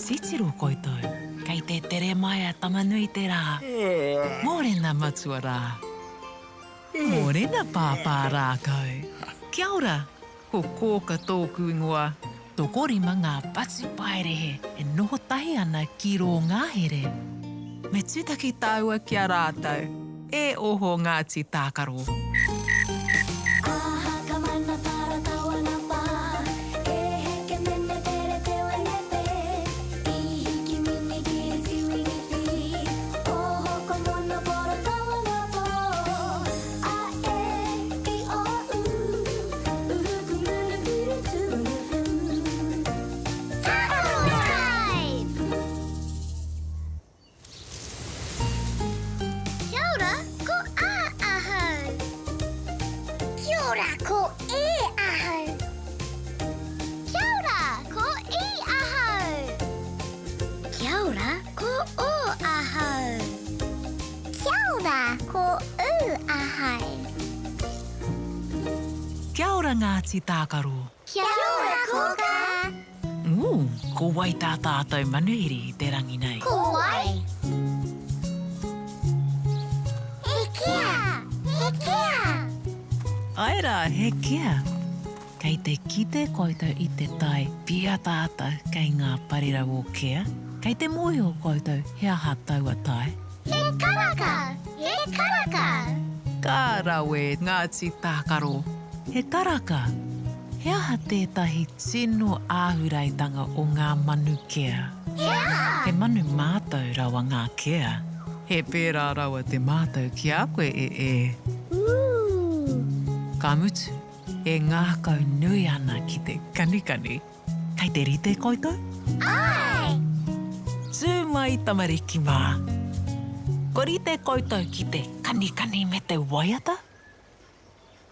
Titiro koutou, kei te tere mai a Tama-nui-te-rā. Mōrena matua rā. Mōrena pāpā rākau. Kia ora, ko Kōka tōku ingoa. Tokorima ngā patupaiarehe e noho tahi ana ki rō ngahere. Me tūtaki tāua ki a rātou. E oho Ngāti Tākaro. Kia ora, ko A ahau. Kia ora, ko E ahau. Kia ora, ko I ahau. Kia ora, ko O ahau. Kia ora, ko U ahau. Kia ora Ngāti Tākaro. Kia ora Kōkā. Ū, ko wai tā tātou manuhiri i te rangi nei? Ko wai? He kea! He kea! Āe rā, he kea. Kei te kite koutou i te tae pīataata kei ngā parirau o Kea? Kei te mōhio koutou he aha taua tae? He karaka! He karaka! Ka rawe, Ngāti Tākaro! He karaka! He aha tētahi tino āhureitanga o ngā manu kea? He aha? He manu mātau rawa ngā kea. He pērā rawa te mātau ki a koe e e. Ooh! Ka mutu, e ngākau nui ana ki te kanikani. Kei te rite koutou? Āe! Tū mai tamariki mā! Kua rite koutou ki te kanikani me te waiata?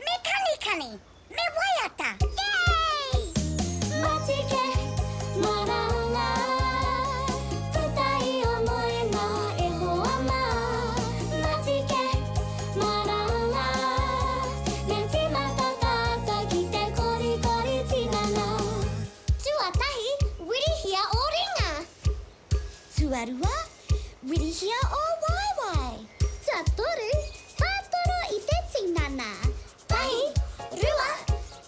Me kanikani! Me waiata! Yay! Matike, maranga, puta i o moenga e hoa mā. Matike, maranga, me tīmata tātou ki te korikori tinana. Tuatahi, wirihia ō ringa. Tuarua, wirihia ō waewae. Tuatoru, whātoro i te tinana. Tahi, rua,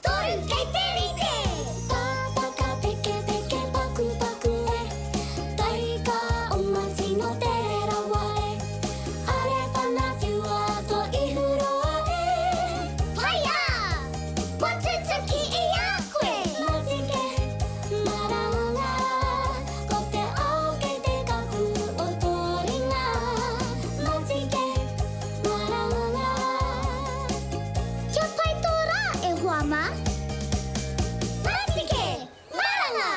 toru, kei te rite! Pāpaka pekepeke pakupaku e, Taika oma tino tere rawa e, Are whana whiua to ihu roa e. Whaia! Kua tutuki i a koe! Matike, maranga, ko te ao kei te kapu o tō ringa. Matike, maranga. Kia pai tō rā, e hoa mā! Matike, maranga!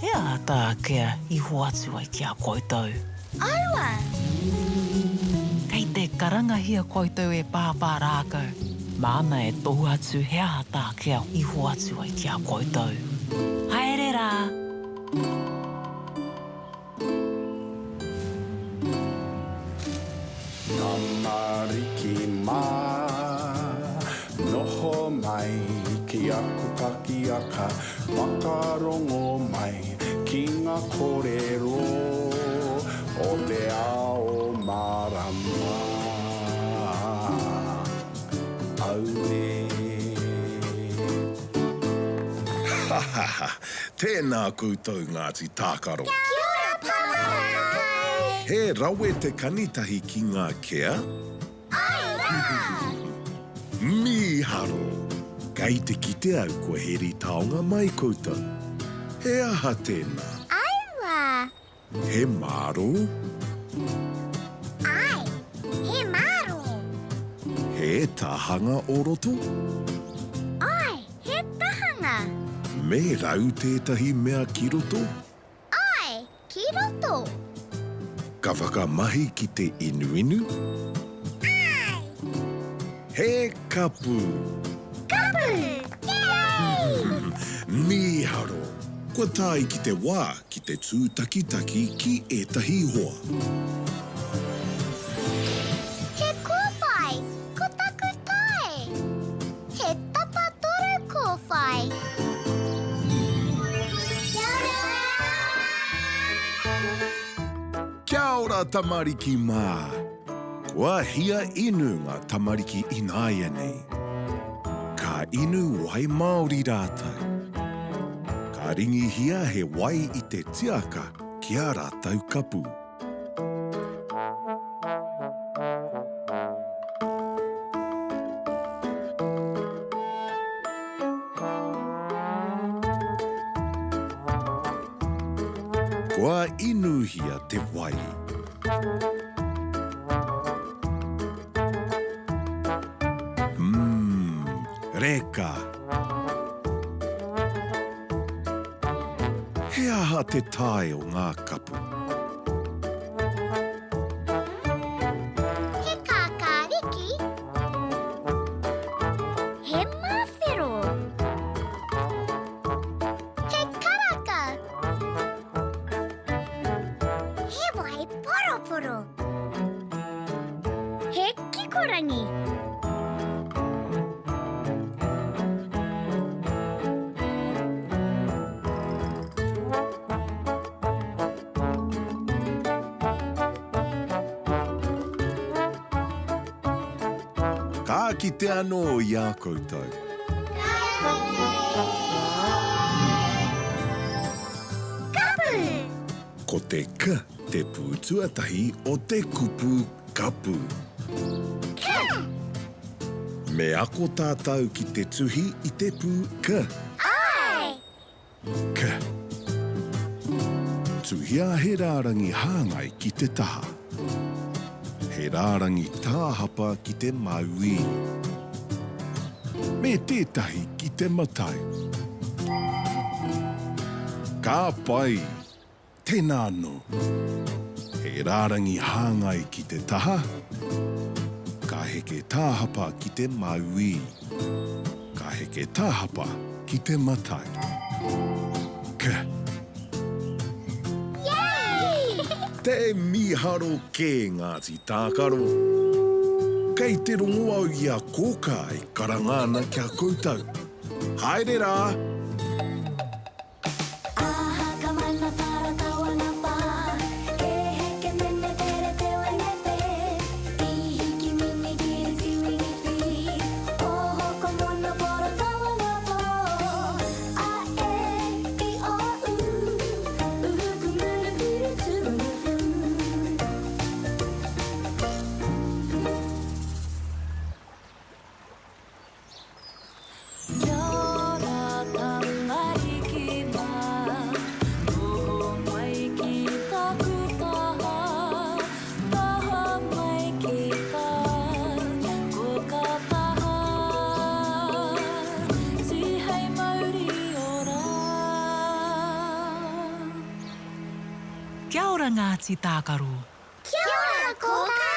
He aha tā Kea i hoatu ai ki a koutou? Aua! Kei te karangahia koutou e Pāpā Rākau. Māna e tohu atu he aha tā Kea i hoatu ai ki a koutou. Haere rā! Tamariki mā, noho mai ki aku pakiaka, whakarongo mai ki ngā kōrero o te ao mārama. Auē. Ha ha ha! Tēnā koutou Ngāti Tākaro. Kia ora Pāpā! He rawe te kanitahi ki ngā kea? Āe rā! Mīharo! Kei te kite au kua heri taonga mai koutou. He aha tēnā? Aua! He mārō? Āe, he mārō. He tahanga o roto? Āe, he tahanga. Me rau tētahi mea ki roto? Āe, ki roto. Ka whakamahi ki te inuinu? Āe! He kapu! Kapu! Yay! Mīharo! Kua tae ki te wā ki te tūtakitaki ki ētahi hoa. Kia ora tamariki mā! Kua hia inu ngā tamariki ināianei. Ka inu wai māori rātou. Ka ringihia he wai i te tiaka ki ā rātou kapu. Kua inuhia te wai. Umm, reka! He aha te tae o ngā kapu? He kākāriki. He māwhero. He karaka. He wai poroporo. He kikorangi. Ka kite anō i a koutou. Ka kite! Kapu! Ko te K te pū tuatahi o te kupu kapu. K! Me ako tātou ki te tuhi i te pū K. Āe! K. Tuhia he rārangi hāngai ki te taha. He rārangi tāhapa ki te mauī. Me tētahi ki te matau. Ka pai! Tēnā anō. He rārangi hāngai ki te taha, ka heke tāhapa ki te mauī. Ka heke tāhapa ki te matau. K. Yay! Te mīharo kē Ngāti Tākaro. Kei te rongo au i a Kōkā e karanga ana ki a koutou. Haere rā! Aha ka mana para tawana wha E heke mene tere te wene whe I hiki mini kiri tiwini whi Oho ko mono poro tawana who A e i o u Uhu ku muru kuru tuwanu fu. Kia ora tamariki mā, noho mai ki taku taha, taha mai ki tā koka taha, tihei mauri ora. Kia ora Ngāti Tākaro. Kia ora Kōkā!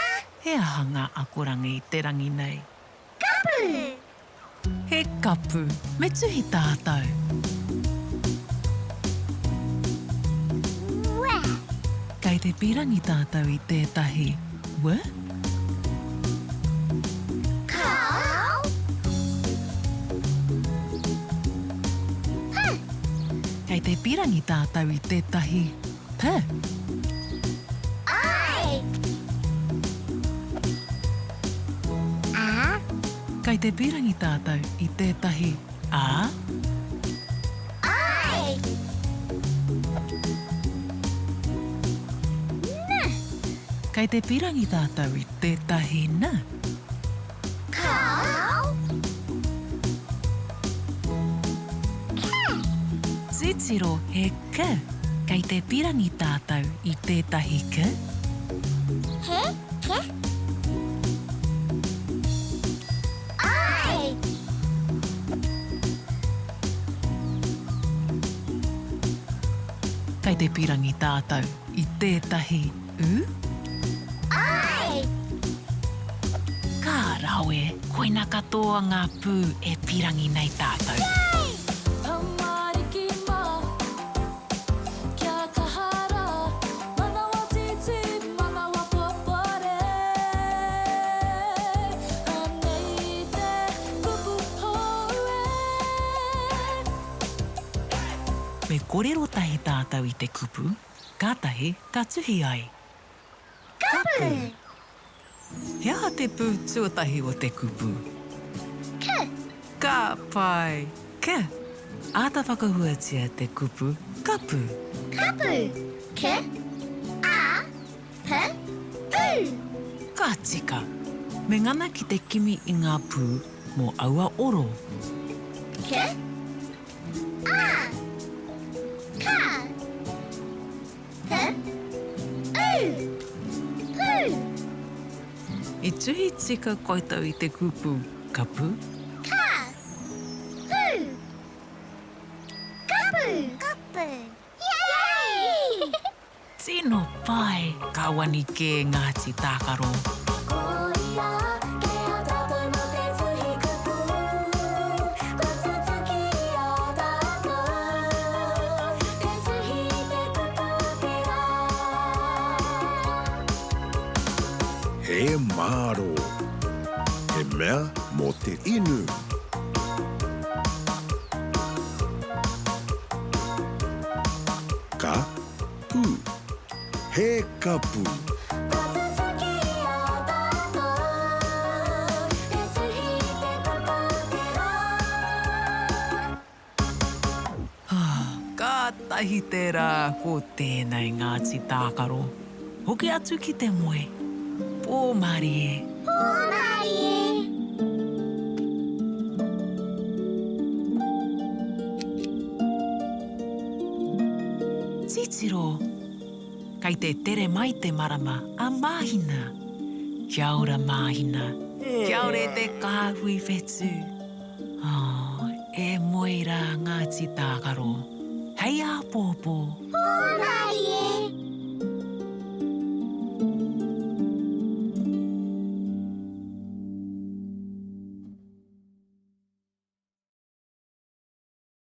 He aha ngā akoranga i te rangi nei? Kapu! He kapu. Me tuhi tātou. Wē! Kei te pīrangi tātou i tētahi w? Kāo! P! Kei te pīrangi tātou i tētahi p? Āe! A. Kei te pīrangi tātou i tētahi A? Āe! N. Kei te pīrangi tātou i tētahi N? Kāo! K. Titiro he K. Kei te pīrangi tātou i tētahi K? He K. Āe! Kei te pīrangi tātou i tētahi U? Āe! Ka rawe, koina katoa ngā pū e pīrangi nei tātou. Yay! Tamariki mā, kia kaha rā, manawa tītī, manawa popore. Anei te kupu hou e. Me kōrero tahi tātou i te kupu, kātahi ka tuhi ai. Kapu. He aha te pū tuatahi o te kupu? K. Ka pai! K. Āta whakahuatia te kupu kapu. Kapu. K, A, P, U. Ka tika. Me ngana ki te kimi i ngā pū mō aua oro. K, A, K. P, U, Pū. I tuhi tika koutou i te kupu kapu? Ka, pu, kapu. Kapu. Yay! Tino pai! Ka wani kē Ngāti Tākaro. Koia kē a tātou mō te tuhi kupu Kua tutuki i a tātou Te tuhi i te kupu o te rā. He mārō. He mea mō te inu. Ka pū. He kapu. Kua tutuki i a tātou Te tuhi i te kupu o te rā. Kātahi te rā ko tēnei Ngāti Tākaro. Hoki atu ki te moe. Pō mārie. Pō mārie. Titiro! Kei te tere mai te marama a Māhina. Kia ora Māhina. Kia ora e te kāhui whetū. Oh, e moe rā Ngāti Tākaro. Hei āpōpō. Pō!